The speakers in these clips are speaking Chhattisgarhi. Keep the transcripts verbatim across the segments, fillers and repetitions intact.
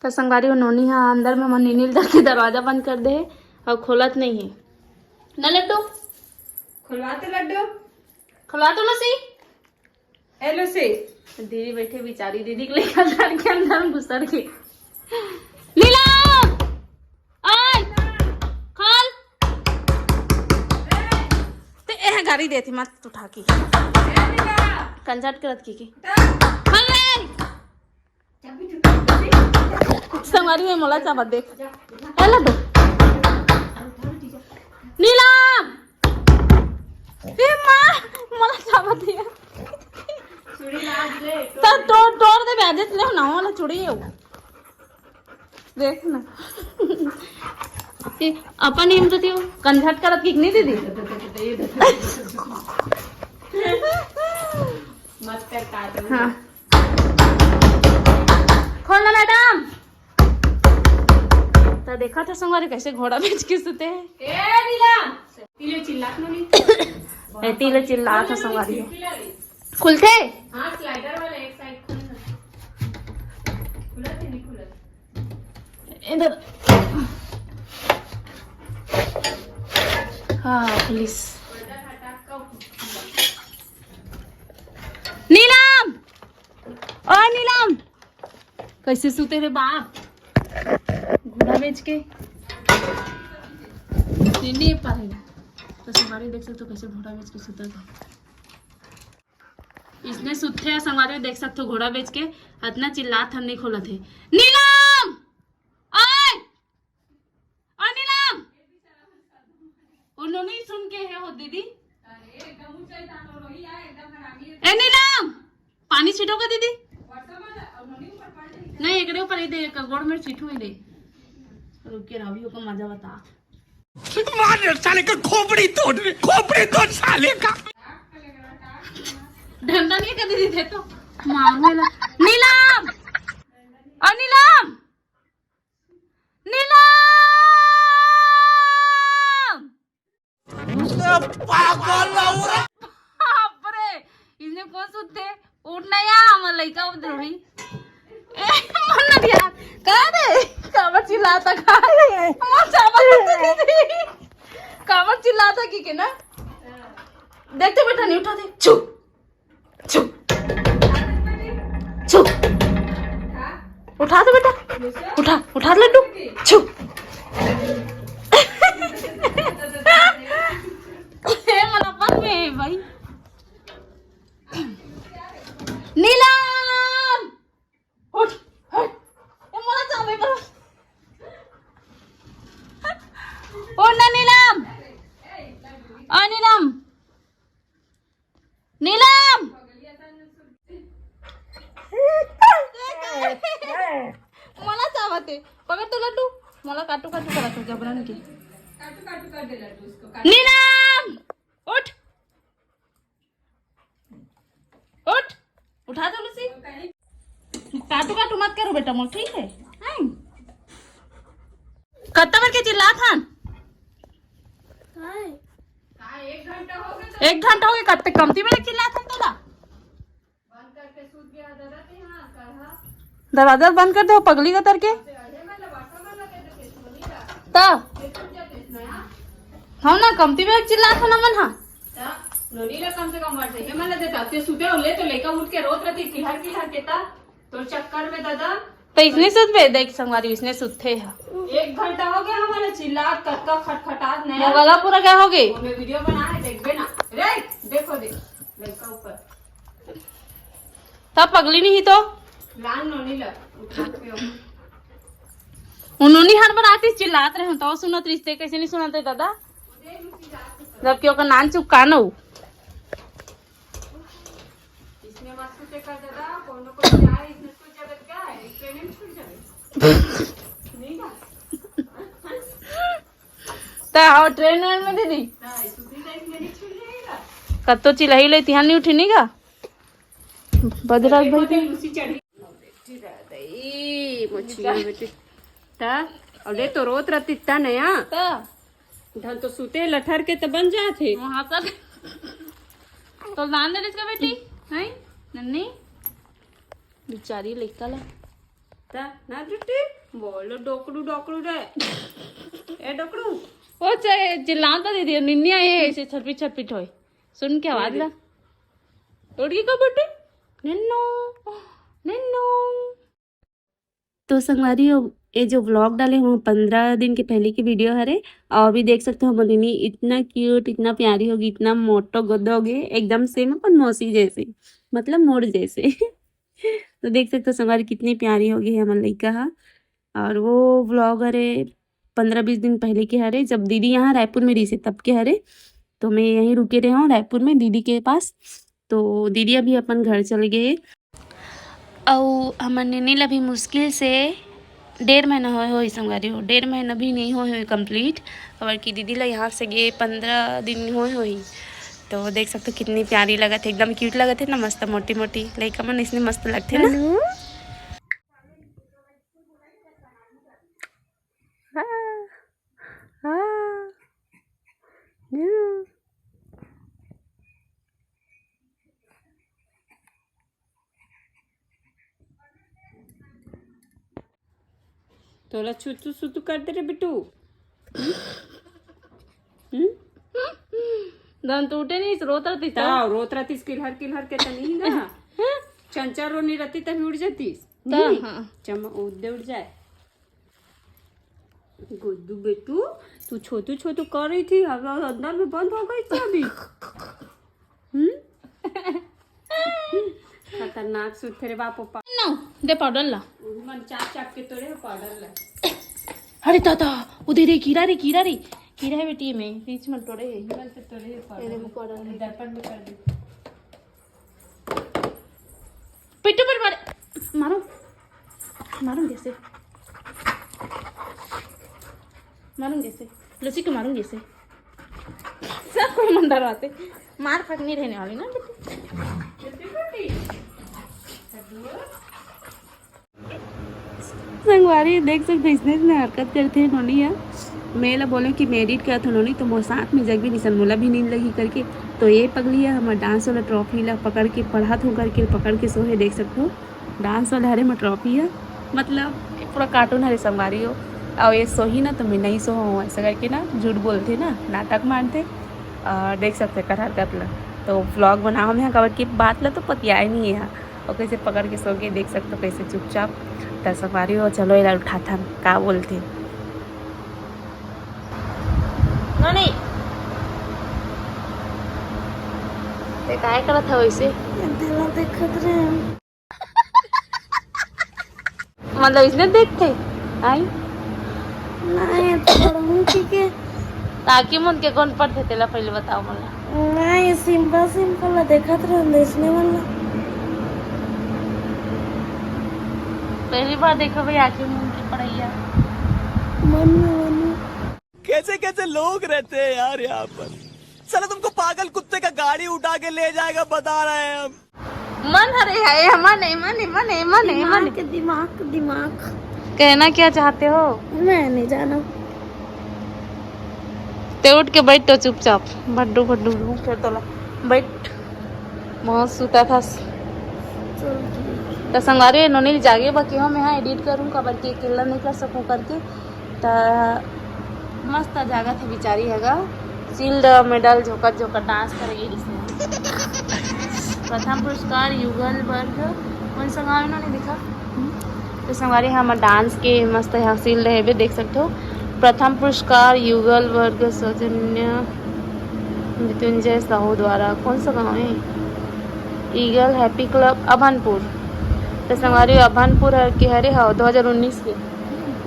त संगवारी हो, नोनी ह अंदर में मन नील डाल के दरवाजा बंद कर दे हे अउ खोलत नहीं हे ना लड्डू। खुलवा तो लड्डू। खुलवा तो लसी। ए लसी। दीदी बैठे बिचारी, दीदी के लेकर लड़ के अंदर में घुसर के। नीलम! ओए! खोल! ते एह गाड़ी देती मत उठा के। कंजट करत की की। खोल रे! संगवारी में मोला चाबत दे। ए लड्डू। नीलम! ए माँ, मोला चाबत दे। त तोड़, तोड़ दे, ब्याजे ले ना, मोला चूड़ी है वो। देख ना। ए, अपन हिम तो थियो, कंझट करत किक नहीं दीदी? मत कर काट। हाँ। खोल ना मैडम। त देखा था संगवारी कैसे घोड़ा बेच के सुते हैं। ए नीलम, तीले चिल्लात नो नी। ए, तीले चिल्लात था संगवारी। खुलथे? हाँ, स्लाइडर वाला एक साइड खुल ना। खुलत है, नहीं खुलत? इधर। हाँ, पुलिस। नीलम! ओ नीलम! कैसे सुते रे बाप? घोड़ा बेच के। नहीं, नहीं पारे। तो संगवारी देख सकते हो कैसे घोड़ा बेच के सुते थे। इसने सुते हैं संगवारी, देख सकते हो घोड़ा बेच के। इतना चिल्लात हन, नहीं खोलत है। नीलम! ओए! ओ नीलम! ओ नोनी सुन के है हो दीदी। ए नीलम! पानी छिटोगा दीदी? नहीं, एकरे ऊपर ही दे, एक गोड़ में छिटू ही दे। रुक के रवि को मजा बता। मार साले का खोपड़ी तोड़, खोपड़ी तोड़ साले का। डंडा नहीं कर दीदी थे तो मारूंगा। नीलम! ओ नीलम! नीलम! पागल लौड़ा। बाप रे, इसने कौन सुते? उठ ना या, हमर लइका उठ रही। ए, मन ना दिया। का रे? काबर चिल्लाता का रे? मत चावल दीदी। काबर चिल्लाता की के ना? देख तो बेटा, नहीं उठा दे। छू। छू। छू। उठा दे बेटा। उठा, उठा लड्डू। छू। ए, मन अपन में है भाई। नीलम! उठ, हट। ए, मोला चाबे पर। उठ ना नीलम। ओ नीलम। नीलम! मोला चाबत हे। पकड़ तो लड्डू। मोला काटू काटू करत हो जबरन के। नीलम! उठ। उठ। उठा दो लूसी। काटू काटू मत करो बेटा मोर, ठीक है? हैं? कत्ता बर के चिल्लात हन? काय? एक घंटा हो गए, कत्ते कमती बेर चिल्लात हन तोला? दरवाजा बंद कर दे, पगली का तरके। त हम ना कमती बेर चिल्लात हन हमन हा। नोनी ला कम से कम वर्षा हे मन ला देता। ते सुते हो ले तो लइका उठ के रोत रहती, किलहर किलहर के ता। तोर चक्कर में दादा। त इसने सुतबे, देख संगवारी, इसने सुते है। एक घंटा हो गया हमारा चिल्लात, कतका खटखटात नया। मोर गला पूरा क्या हो गई? वो मैं वीडियो बना है, देखबे ना। रे, देखो देख, लइका ऊपर। तब पगली नहीं तो। लान नोनी ला, उठा के हो। उन्होंने हर बार आती चिल्लात रहे, तो सुनत रिश्ते कैसे नहीं सुनते दादा? जबकि ओकर नान चुप का न हो। इसने मत सोचे कर दादा, कोनो को जाए, इसने सोच जगत क्या है, इसने नहीं छूट जाए। नहीं ना? ता आओ ट्रेन वेन में दीदी। हाँ, इसको भी लाइफ में नहीं छूट जाएगा। कत्तो चिल्लाई ले तिहान नहीं उठी नहीं का? बजरंग भाई के। लूसी चढ़ी। बेटी दादा, ई मोची बेटी। ता, अबे तो रोत रहती ता नया। ता। धन तो सुते लठर के तो बन जात हे। वहाँ पर। तो जान दे इसका बेटी, हैं? नन्नी? बिचारी लइका ला। ता ना टूटी, बोलो डोकरू, डोकरू रे। ए डोकरू। ओ चे-, चिल्लाता दीदी, निन्नी आई है, ऐसे छटपिट छटपिट होए। सुन के आवाज ला। उड़ गई का बेटी? निन्नो, निन्नो। तो संगवारी हो, ये जो व्लॉग डाले हूँ, पंद्रह दिन के पहले की वीडियो हरे। और अभी देख सकते हो, हमर निन्नी इतना क्यूट, इतना प्यारी होगी, इतना मोटो गोदो होगे, एकदम सेम अपन मौसी जैसे, मतलब मोर जैसे। तो देख सकते हो संगवारी, कितनी प्यारी होगी हमर लइका हा। और वो व्लॉग हरे पंद्रह बीस दिन पहले के हरे, जब दीदी यहाँ रायपुर में रही से तब के हरे। तो मैं यहीं रुके रहे हूँ रायपुर में दीदी के पास। तो दीदी अभी अपन घर चले गए। अउ हमर निन्नी ला भी मुश्किल से डेढ़ महीना होए होही संगवारी हो, डेढ़ महीना भी नहीं होए होही कंप्लीट, काबर कि दीदी ला यहाँ से गए पंद्रह दिन होए होही। तो देख सकते हो कितनी प्यारी लगत है, एकदम क्यूट लगत है ना, मस्त मोटी मोटी लइका मन इसने मस्त लगथे ना। हाँ, हाँ, न्यू। तोला छुतु सुतु कर दे रे बिटू। हम्म? हम्म? दन टूटे नहीं, रोत रहती ता। ता, रोत रहतीस किलहर किलहर के तनी गा। चंचल रोनी रहती तभी उड़ जातीस। ता, नहीं, हाँ। चम-, उद्दे उड़ जाए। गुड्डू बेटू, तू छोटू छोटू कर रही थी, अब अंदर में बंद हो गई क्या अभी? हम्म? खतरनाक सुथे रे बाप पापा। ना, दे पाउडर ला। उही मन चाप चाप के तोड़े हो पाउडर ला। अरे दादा, वो दे रे, कीरा रे, कीरा रे, कीरा है बेटी में, बीच में तोड़े है। मन से तोड़े हो ये पाउडर। देखो पाउडर। अरे दर्पण में कर दे। पिट्टू पर मारे, मारो, मारूंगी ऐसे, मारूंगी ऐसे, लसी को मारूंगी ऐसे। सब कोई मन डराते, मार खाके नहीं रहने वाली ना बेटी। संगवारी देख सकते हो, इसने, इसने हरकत करते हैं नोनी यार। मैं ला बोले कि मैं एडिट करत हूँ नोनी, तो मोर साथ में जग भी निसन, मोला भी नींद लगी करके। तो ये पगली है हमर डांस वाला ट्रॉफी ला पकड़ के, पढ़त हूँ करके पकड़ के सोहे, देख सकते हो डांस वाला हरे मोर ट्रॉफी है, मतलब पूरा कार्टून हरे संगवारी हो। और ये सोही ना तो मैं नहीं सोहूँ, ऐसा करके ना झूठ बोलते ना, नाटक मारते। और देख सकते कर हरकत ला, तो व्लॉग बनाओ मैं, काबर की बात ला तो पतियाए नहीं है। और कैसे पकड़ के सो गए, देख सकते हो कैसे चुपचाप। त संगवारी हो, चलो एला उठाथन, का बोलते। ना नहीं, ते काय करत है वैसे? तेला देखत रहे। मतलब इसने देखते आई। नहीं, तो पढ़ूं ठीक है। ताकि मन के कौन पढ़ते तेला पहले बताओ मला। नहीं, सिंपल सिंपल ला देखत रहन, इसने वाला। पहली बार देखा भाई आखिर मन की पढ़ैया। मन में, मन में। कैसे कैसे लोग रहते हैं यार यहाँ पर। साला तुमको पागल कुत्ते का गाड़ी उठा के ले जाएगा, बता रहे हैं हम। मन हरे है, मन है, मन है, मन है, मन है, मन है। दिमाग, दिमाग, दिमाग। कहना क्या चाहते हो? मैं नहीं जाना। ते उठ के बैठ तो चुपचाप, भड्डू भड्डू मुंह कर तोला। बैठ, मौत सुता था। चल ठीक। तो संगवारी नोनी जागे बाकी हम यहाँ एडिट करूँ, काबर के अकेला नहीं कर सकूँ करके। त मस्त जागत हे बिचारी ह गा। शील्ड मेडल झोंकत झोंकत डांस करे गे रिहिस। प्रथम पुरस्कार युगल वर्ग, कोन सा गाँव हे ना, नहीं दिखा। तो संगवारी हमर डांस के मस्त यहाँ शील्ड हेबे, देख सकते हो। प्रथम पुरस्कार युगल वर्ग सौजन्य मृत्युंजय साहू द्वारा, कोन सा गाँव हे? Eagle happy club Abhanpur. तो संगवारी अभनपुर हर के हरे, हाँ, दो हज़ार उन्नीस के।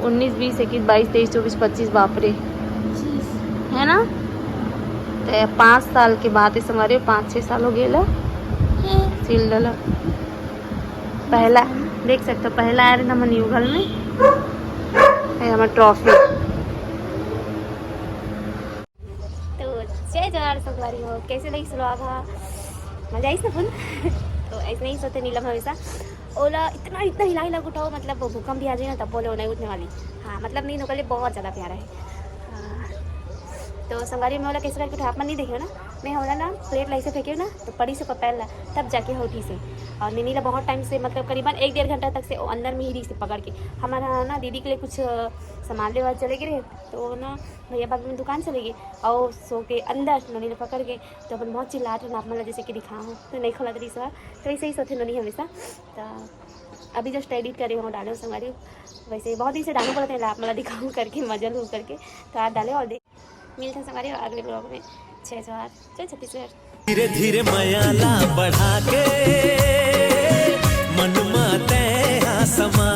उन्नीस, बीस, इक्कीस, बाईस, तेईस, चौबीस, पच्चीस, बाप रे। है ना? तो पाँच साल के बाद इस हमारे पाँच छः साल हो गए ला। सील डला। पहला, देख सकते हो, पहला आया था मन युगल में। ये हमारा ट्रॉफी। तो जय जोहार संगवारी हो, कैसे लगिस vlog हा? मजा आइस ना फुल? तो ऐसे नहीं सोते नीलम हमेशा। ओला इतना, इतना हिला हिला के उठाओ, मतलब वो भूकंप भी आ जाए ना, तब बोले वो नहीं उठने वाली। हाँ, मतलब नींद ओकर लिए बहुत ज़्यादा प्यारा है। हाँ। तो संगवारी, मैं ओला कैसे करके उठा, आप मन नहीं देखे ना, मैं ओला ना प्लेट ला ऐसे फेंके ना, तो पड़ी से पैर ला, तब जाके उठी से। और नोनी ला बहुत टाइम से, मतलब करीबन एक डेढ़ घंटा तक से वो अंदर में ही रही से पकड़ के। हमारा ना दीदी के लिए कुछ अ, सामान लेवा चले गए रहे, तो ना भैया बाबू में दुकान चले गए और सो के अंदर नोनी ला पकड़ के, तो अपन बहुत चिल्लात रहे ना, आप मन ला जैसे कि दिखा हूँ तो नहीं खोलत रही सर, तो ऐसे ही सोते नोनी हमेशा। तो अभी जस्ट एडिट करे हूँ, डाले हूँ संगवारी। वैसे बहुत दिन से डालू बोलते हैं, आप मन ला दिखाऊँ करके, मजा लूँ करके, तो आप डाले और देख मिलते हैं संगवारी अगले ब्लॉग में। जय जोहार, जय छत्तीसगढ़। धीरे धीरे मया ला बढ़ा के मन मा तय हा समा